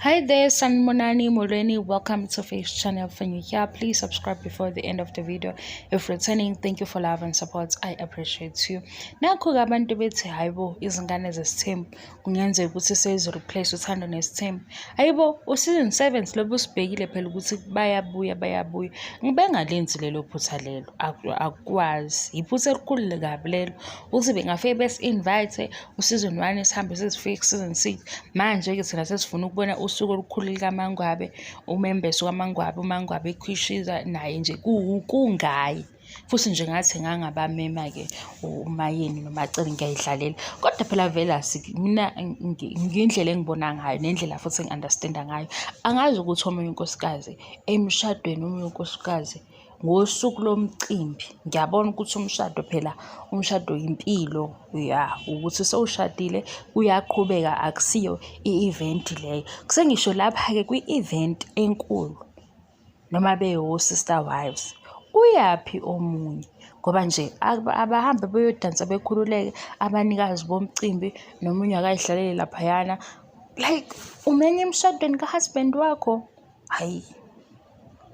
Hi there, Sanibonani Molweni. Welcome to Face Channel. If you're here, please subscribe before the end of the video. If returning, thank you for love and support. I appreciate you. Nakho-ke abantu bethi hayibo izingane zesithembu kungenzeka ukuthi sezireplace uthando nesithembu. Hayibo u-season 7 silobe usibhekile phela ukuthi bayabuya bayabuya. Ngibengalenzi lelo phutha lelo. Akukwazi. Iphutha elikhulu kabi lelo. Ukuthi bengafike besi-invite u-season 1 sihambe sezifike ku-season 6. Manje-ke thina sesifuna ukubona usuku olukhulu likaMangwabe, umembeso kaMangwabe, uMangwabe ekhwishiza naye nje kungaye. Futhi nje ngathi ngangabamema-ke uMayeni noMacele ngiyayidlalela. Kodwa phela vele mina ngendlela engibona ngayo nendlela futhi engi-understand-a ngayo, angazi ukuthi omunye unkosikazi emshadweni omunye unkosikazi ngosuku lomcimbi ngiyabona ukuthi umshado phela umshado impilo ya ukuthi sewushadile kuyaqhubeka akusiyo i-event leyo. Kusengisho lapha-ke kwi-event enkulu noma bewo-sister wives, uyaphi omunye? Ngoba nje abahambe beyodansa bekhululeke abanikazi bomcimbi nomunye akay'hlalele laphayana. Like umenye emshadweni ka-husband wakho, hhayi.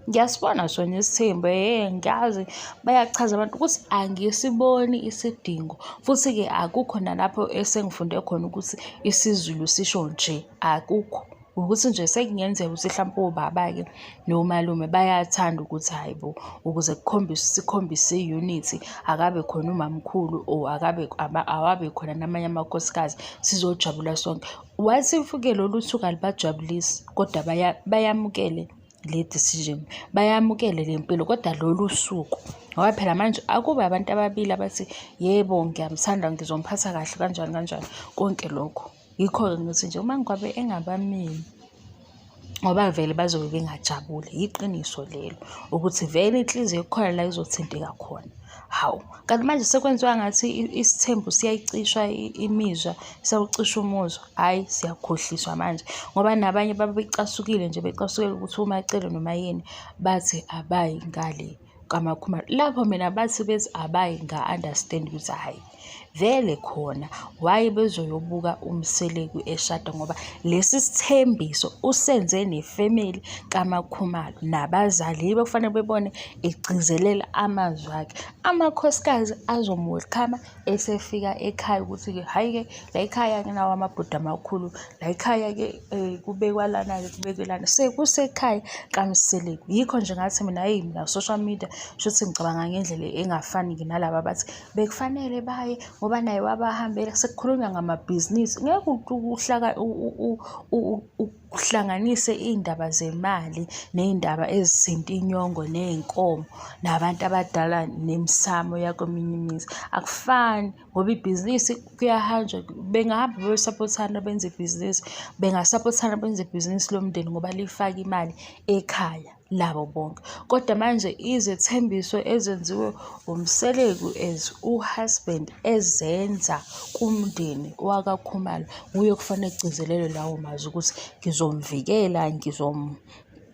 Ngiyasibona sona isithembu ehhe ngiyazi bayachaza abantu ukuthi angisiboni isidingo. Futhi-ke akukho nalapho esengifunde khona ukuthi isiZulu sisho nje, akukho. Ukuthi nje sekungenzeka ukuthi hlampe obaba-ke nomalume bayathanda ukuthi hhayi bo, ukuze kukhombise sikhombise i-unity, akabe khona umamkhulu or akabe awabe khona namanye amakhosikazi sizojabula sonke. What if-ke lolu suku alubajabulisi kodwa bayamukele le decision, bayamukele le mpilo kodwa lolu suku ngoba phela manje akube abantu ababili abathi yebo ngiyamthanda ngizomphatha kahle kanjani kanjani konke lokho. Yikho-ke ngithi nje uma ngabe engabamemi ngoba vele bazobe bengajabule, yiqiniso lelo ukuthi vele inhliziyo kukhona la izothinteka khona. Hawu, kanti manje sekwenziwa ngathi isithembu siyayicisha imizwa, siyawucisha umuzwa. Hhayi, siyakhohliswa manje ngoba nabanye babecasukile nje becasukela ukuthi uMaCele noMaYeni bathi abayi ngale kaMakhumalo. Lapho mina bathi bethi abayi nga-understand ukuthi hhayi vele khona why bezoyobuka uMseleku eshada ngoba lesi sithembiso usenze nefemeli kaMakhumalo nabazali yibo kufanele bebone egcizelela amazwi akhe. Amakhosikazi azomu-welcome-a esefika ekhaya ukuthi-ke hhayi-ke la ekhaya-ke nawo amabhodi amakhulu, la ekhaya-ke kubekwa lana-ke kubekwe lana. Sekusekhaya kaMseleku. Yikho nje ngathi mina hheyi mina social media shuthi ngicabanga ngendlela engafani-ke nalaba abathi bekufanele baye ngoba naye wabahambela. Sekukhulunywa ngamabhizinisi, ngeke uhlanganise iy'ndaba zemali ney'ndaba ezithinta inyongo ney'nkomo nabantu abadala nemisamo yakweminye imizi. Akufani ngoba ibhizinisi kuyahanjwa, bengahamba beyosaphothana benze ibhizinisi, bengasaphothana benze ibhizinisi lomndeni ngoba lifaka imali ekhaya labo bonke. Kodwa manje izethembiso ezenziwe uMseleku as u-husband ezenza kumndeni wakaKhumalo, nguye okufanele kugcizelelwe lawo mazwi ukuthi ngizomvikela,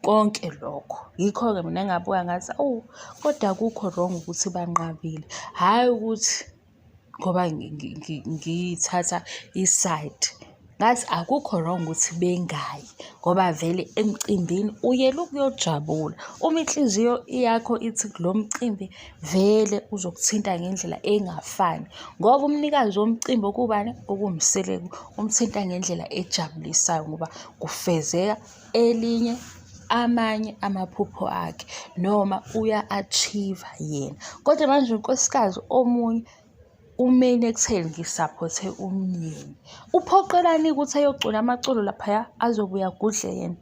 konke lokho. Yikho-ke mina engabuka ngathi awu kodwa akukho wrong ukuthi banqabile, hhayi ukuthi ngoba ngithatha i-side. Ngathi akukho wrong ukuthi bengayi ngoba vele emcimbini uyele ukuyojabula. Uma inhliziyo yakho ithi lo mcimbi vele uzokuthinta ngendlela engafani ngoba umnikazi womcimbi okubani, okuwuMseleku, umthinta ngendlela ejabulisayo ngoba kufezeka elinye amanye amaphupho akhe noma uya-achieve-a yena. Kodwa manje unkosikazi omunye umeni ekutheni ngisaphothe umyeni. Uphoqelani-ke ukuthi ayocula amaculo laphaya azobuye agudle yena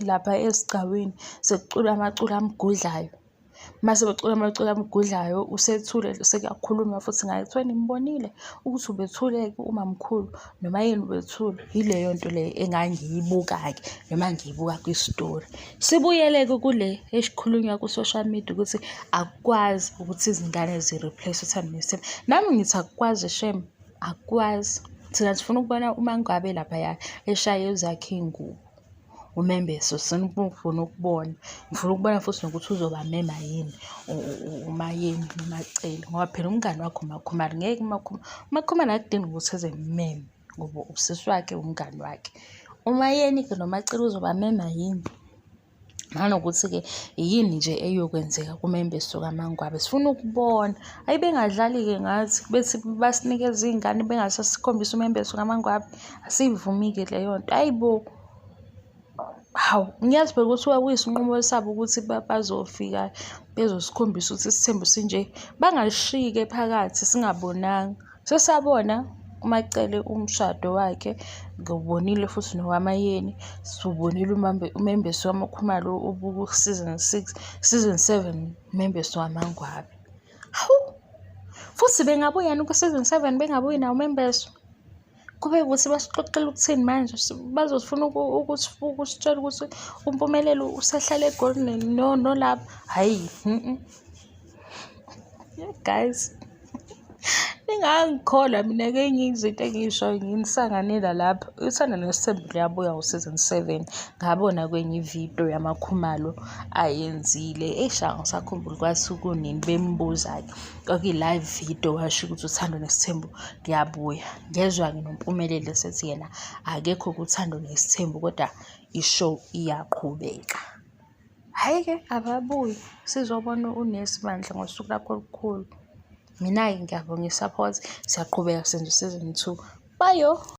lapha esigcawini sekuculwa amaculo amgudlayo. Mase becula amaculo amgudlayo usethule sekuyakhulunywa futhi ngaye kuthiwa nimbonile ukuthi ubethule-ke umamkhulu noma yini ubethule. Yileyo nto leyo engangiyibuka-ke noma ngiyibuka kwi-story. Sibuyele-ke kule esikhulunywa ku-social media ukuthi akukwazi ukuthi izingane zi-replace uThando Nesithembu. Nami ngithi akukwazi shame, akukwazi. Thina sifuna ukubona uMaNgwabe laphaya eshaya ezakhe iy'ngubo. Umembeso ngifuna ukubona. Ngifuna ukubona futhi nokuthi uzobamema yini uMaYeni noMaCele ngoba phela umngani wakhe uMaKhumalo ngeke uMaKhumalo, uMaKhumalo akudingi ukuthi eze emumeme ngoba usisi wakhe umngani wakhe. UMaYeni-ke noMaCele uzobamema yini? Nanokuthi-ke yini nje eyokwenzeka kuMembeso kaMaNgwabe, sifuna ukubona. Hhayi bengadlali-ke ngathi bethi basinikeza iy'ngane bengasasikhombisi uMembeso kaMaNgwabe, asiyivumi-ke leyo nto, hhayi bo. Hawu, ngiyazi phela ukuthi kwakuyisinqumo sabo ukuthi bazofika bezosikhombisa ukuthi isithembu sinje, bangasishiyi-ke phakathi singabonanga. Sesabona uMaCele umshado wakhe, ngiwubonile futhi nowaMaYeni, siwubonile uMembeso wamaKhumalo obuku-season 6, season 7 uMembeso wamaNgwabe. Hawu! Futhi bengabuya yini ku-season 7 bengabuyi nawo uMembeso? Kube ukuthi basixoxela ukuthini manje bazofuna ukusitshela ukuthi uMpumelelo usehlala eGoli nolapha. Hhayi, guys, ningangikholwa mina kenye izinto engiyishoyo nginisanganela lapha. Uthando Nesithembu luyabuya ngo-season 7. Ngabona kwenye ividiyo yamaKhumalo ayenzile. Eish, angisakhumbuli kwathi kunini bembuza-ke. Kwakuyi-live video washo ukuthi uthando nesithembu kuyabuya. Ngezwa-ke noMpumelelo esethi yena akekho kuthando nesithembu kodwa i-show iyaqhubeka. Hhayi-ke ababuye sizobona unesi bandla ngosuku lakho olukhulu. Mina-ke ngiyabonga i-support, siyaqhubeka senza u-season 2. Bayo!